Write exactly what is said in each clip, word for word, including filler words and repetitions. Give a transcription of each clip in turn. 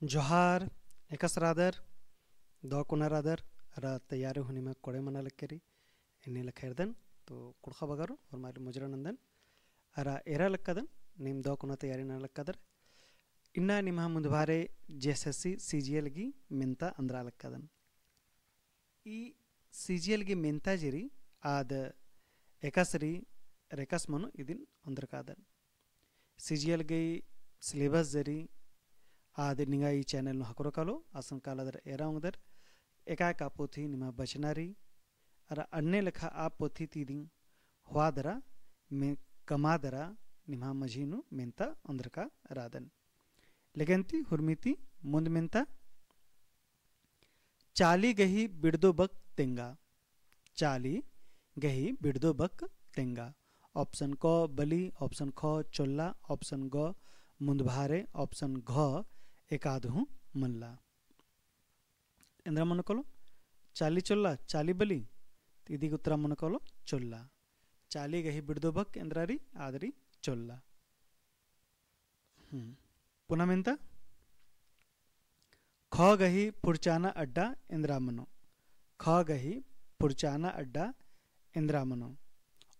जोहार, एकासे रअदर, दव कुना रअदर, अरा तैयारी हूँ निमा कोड़े मना लक्की रई, एन्ने लेखा एरदन, तो कुँड़ुख़ बगर होरमारिन मुजरा नन्दन, अरा एरा लक्कादन, नीम दव कुना तैयारी नना लक्कादर। इन्ना निम्है मुन्दभारे JSSC CGL गही मेन्ता अंदरा लक्कादन। ई CGL गही मेन्ता जे रई आद एकासे रई, अरा एकासे मनो इदिन ओन्द्रकादन। CGL गही syllabus जे रई आद निंगा ई channel नू ख़क्खरो कालो, असन कालादर एरा ओंगदर, एका एका पोथी निम्है बचना रई, अरा अन्ने लेखा आ पोथी ती दिम होआ दरा, में कमआ दरा निम्है मझी नू मेन्ता ओन्द्रका रअदन। लेकिन ती हुरमी ती मुन्द मेन्ता, चाली गही बिड़दो बक तेंगा। चाली गही बिड़दो बक तेंगा। Option क बली, option ख चोल्ला, option ग मुन्दभारे, option घ एकाद हूँ मल्ला। एन्द्रा मनो कालो? चाली चोल्ला, चाली बली? तो इदी गही उत्तरा मनो कालो चोल्ला। चाली गही बिड़दो बक एन्द्रा रई, आद रई चोल्ला। हम्म। पुना मेन्ता? ख गही फुरचाना अड्डा एन्द्रा मनो? ख गही फुरचाना अड्डा एन्द्रा मनो?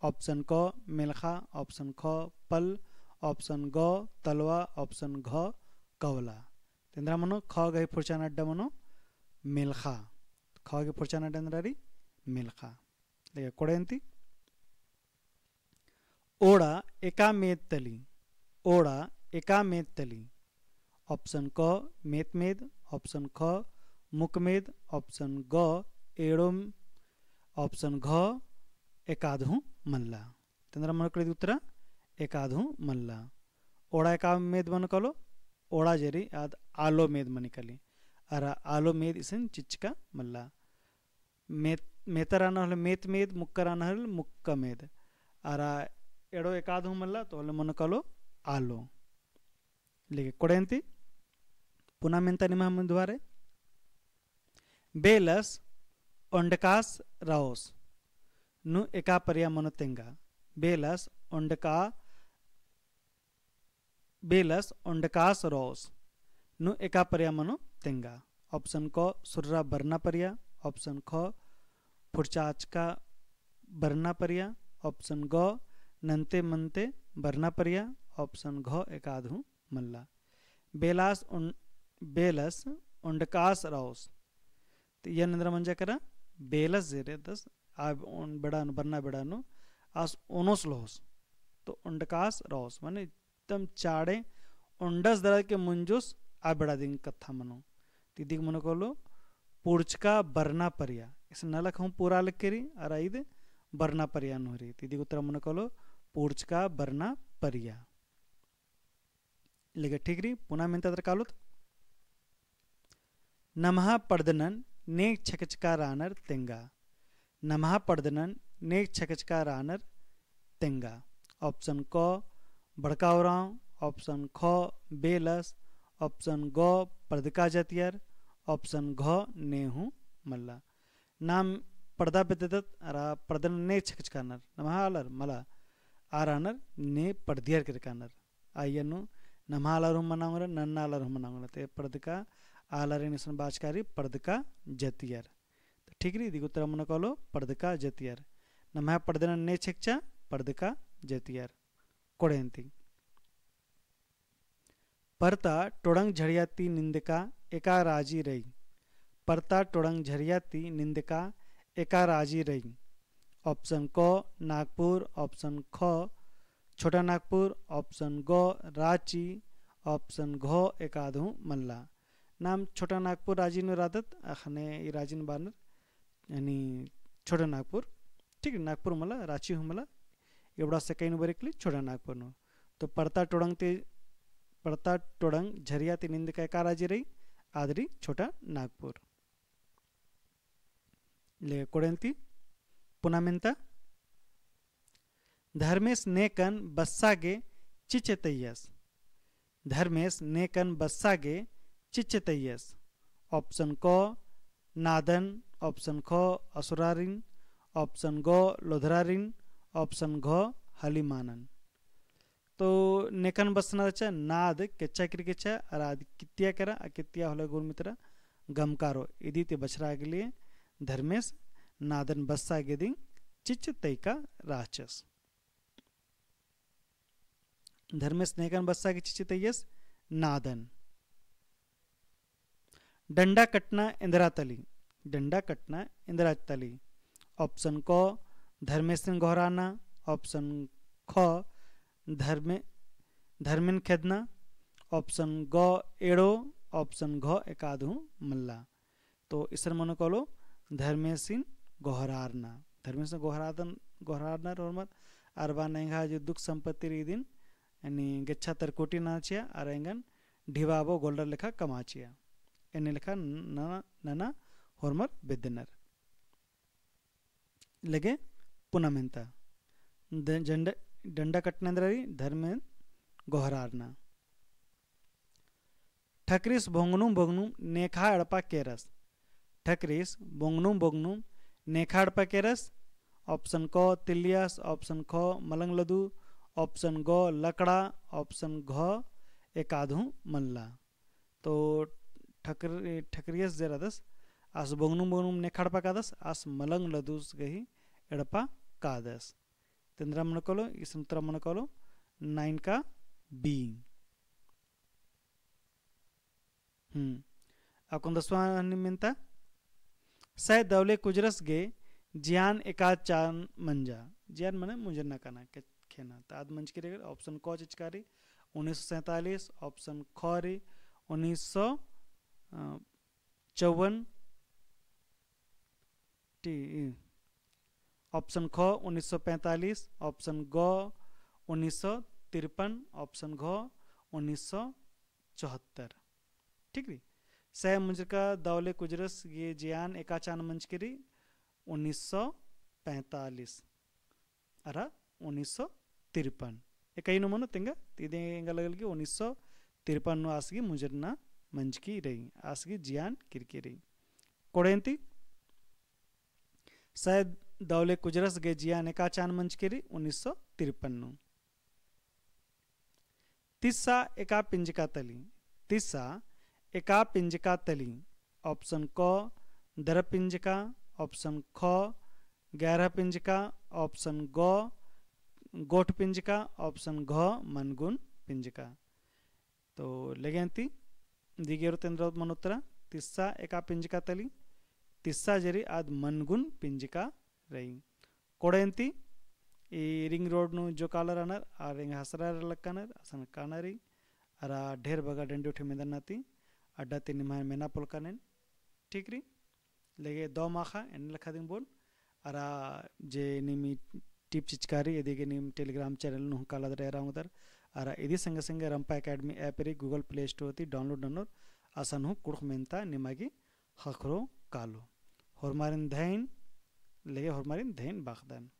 Option क मेलख़ा, option ख पल, option ग तलवा, option घ कवला। तो एन्द्रा मनो ख गही फुरचाना अड्डा मनो मेलख़ा। ख गही फुरचाना अड्डा एन्द्रा रई मेलख़ा। लेकिन कोड़े अन्ती? ओड़ा एका मेद तली। ओड़ा एका मेद तली। Option क मेत मेद, option ख मुक मेद, option ग एड़ो, option घ एकाद हूँ मल्ला। तो एन्द्रा मनो कालो इदी उत्तरा? एकाद हूँ मल्ला। ओड़ा एका मेद मनो कालो? ओड़ा जे रई आद आलो मेद मनी काली। अरा आलो मेद इसन चिच्चका मल्ला। मेत-, मेता रअनर होले मेत मेद, मुक्का रअनर होले मुक्का मेद। अरा एड़ो एकाद हूँ मल्ला, तो होले मनो कालो आलो। लेकिन कोड़े अन्ती, पुना मेन्ता निम्है मुन्दभारे। बेलस ओंडकास रओस नू एका परिया मनो तेंगा। बेलस ओंडका बेलस ओंडकास रओस नू एका परिया मनो तेंगा। Option क सुर्रा बरना परिया, option ख फुरचाचका बरना परिया, option ग नन्ते मन्ते बरना परिया, option घ एकाद हूँ मल्ला। बेलास उन-, बेलस ओंडकास रओस। तो इय्या एन्द्रा मंजा केरा, बेलस जे रई आस आ ओन बेड़ा नू, बरना बेड़ा नू आस ओनोस लहोस। तो ओंडकास रओस, माने एकदम चाड़े ओंडस दरा के मुंजोस आ बेड़ा दिम कत्था मनो। तो इदी गही मनो कालो पुड़चका बरना परिया। इसन नलख हूँ पूरा लक्की रई, अरा ईद बरना परिया नू रई। तो इदी गही उत्तरा मनो कालो पुड़चका बरना परिया। लेकिन ठीक रई, पुना मेन्ता दरा कालोत। नम्हा पड़दनन नेग छकचका रानर तेंगा। नम्हा पड़दनन नेग छकचका रानर तेंगा। Option क बड़का उराँव, option ख बेलस, option ग पड़दका जतियर, option घ ने हूँ मल्ला। नाम पड़दा बेद्ददत अरा पड़दनन नेग छकचका रानर, नम्हा आलर मला, आ रानर ने पड़दियर केरका रानर। आ इय्या नू नम्हा आलर हूँ मना ओंगोर, नन्ना आलर हूँ मना ओंगोर। ते पड़दका आलर इसन बाचका रई पड़दका जतियर। तो ठीक रई, इदी गही उत्तरा मनो कालो पड़दका जतियर। नम्हा पड़दनन ने छकचा पड़दका जतियर। कोड़े अन्ती। परता टोड़ंग झड़िया ती निंदका एका राजी रई। परता टोड़ंग झड़िया ती निंदका एका राजी रई। Option क नागपुर, option ख छोटा नागपुर, option ग राँची, option घ एकाद हूँ मल्ला। नाम छोटा नागपुर राजी नू रअदत, अख़ने ई राजी नू बअनर, यानी छोटा नागपुर, ठीक, नागपुर मला, राँची हूँ मला, एबड़ा सकई नू बरई काली छोटा नागपुर नू। तो परता टोड़ंग ती, परता टोड़ंग झरिया ती निंदका एका राजी रई, आद रई छोटा नागपुर। ले कोड़े अन्ती पुना मेन्ता। धर्मेस नेकन बस्सा गे चिच्च तइयस। धर्मेस नेकन बस्सा गे चिच्च तइयस। Option क नादन, option ख असुरारिन, option ग लोधरारिन, option घ हलिमानन। तो नेकन बस्सना रहचा नाद केच्चा किरकेचा, अरा आद कित्तिया केरा, आ कित्तिया होले गुर मित्रा गमकारो। इदी ती बछरा गे लिए धर्मेस नादन बस्सा गे दिम चिच्च तइका रहचस। धर्मेस नेकन बस्सा गे चिच्च तइयस नादन। डंडा कटना एन्दरा तली, डंडा कटना एन्दरा तली। Option क, धर्मेसिन गोहराना। Option ख, धर्मे-, धर्मेन खेदना। Option ग, एड़ो। Option घ, एकाद हूँ मल्ला। तो इसन मनो कालो धर्मेसिन गोहरारना। धर्मेसिन गोहरादन, गोहरारना होरमर अरबा नेंगा जो दुख संपत्ति रई इदिन, यानी गेच्छा तरकुटी नना चिआ, अरा एंगन ढिबाबो गोल्डर लेखा कमआ चिआ। एन्ने लेखा नना, नना होरमर बेद्दनर। लगे पुना मेन्ता। द-, डंडा, डंडा कटना एन्दरा रई, धर्मेन गोहरारना। ठकरिस बोंगनुम बोंगनुम नेखा एड़पा केरस। ठकरिस बोंगनुम बोंगनुम नेखा एड़पा केरस। Option क तिल्लियस, option ख मलंग लदू, option ग लकड़ा, option घ एकाद हूँ मल्ला। तो ठकर-, ठकरियस जे रअदस, आस बोंगनुम बोंगनुम नेखा एड़पा कादस, आस मलंग लदूस गही एड़पा कादस। तेन्दरा मनो कालो, इसन उत्तरा मनो कालो, nine का B। हम्म। अक्कुन दसवाँ हनी मेन्ता, सै दवले कुजरस गे जियान एका चान मंजा। जियान मने मुंजरना काना के खेना। त आद मंजकी रई, option क चिचका रई, उन्नीस सौ सैंतालीस, option ख रई, उन्नीस सौ, अ, चौवन, टी, option ख उन्नीस सौ पैंतालीस, option ग उन्नीस सौ तिरपन, option घ उन्नीस सौ चौहत्तर। ठीक रई। सै मुंजरका दवले कुजरस गे जियान एका चान मंजकी रई उन्नीस सौ पैंतालीस अरा उन्नीस सौ तिरपन। एका ही नू मनो तेंगा, ती इदी एंगा लगल गे उन्नीस सौ तिरपन नू आस गे मुंजरना मंजकी रई, आस गे जियान किरकी रई। कोड़ेन्ती, सै दवले कुजरस गे जियान एका चान मंजकी रई उन्नीस सौ तिरपन नू। तिस्सा एका पिंजका तली। तिस्सा एका पिंजका तली। Option क दर पिंजका, option ख ग्यारह पिंजका, option ग गोट पिंजका, option घ मनगुन पिंजका। तो लेगेन्ती दिगेरो तेन्द्रा मनो उत्तरा, तिस्सा एका पिंजका तली, तिस्सा जे रई आद मनगुन पिंजका रई। कोड़ेन्ती ई ring road नू जो कालर रअनर, आर एंगा हसरा लक्कानर, असन काना रई, अरा ढेर बग्गे डंडी उठी मेंदना ती, अड्डा ती निम्है मेना पोल्लकन एन, ठीक रई। लेगे दव माखा एन्ने लेखा दिम बओन। अरा जे नीम ई tip चिचका रई, इदी गे नीम Telegram channel नू हूँ काला दरा एरा ओंगदर। अरा इदी संगे संगे रंपा Academy app रई, Google Play Store ती download ननोर, असन हूँ कुँड़ुख़ मेन्ता निमा गे ख़क्खरो कालो। होरमारिन धैन, लेगे होरमारिन धैन बअदन।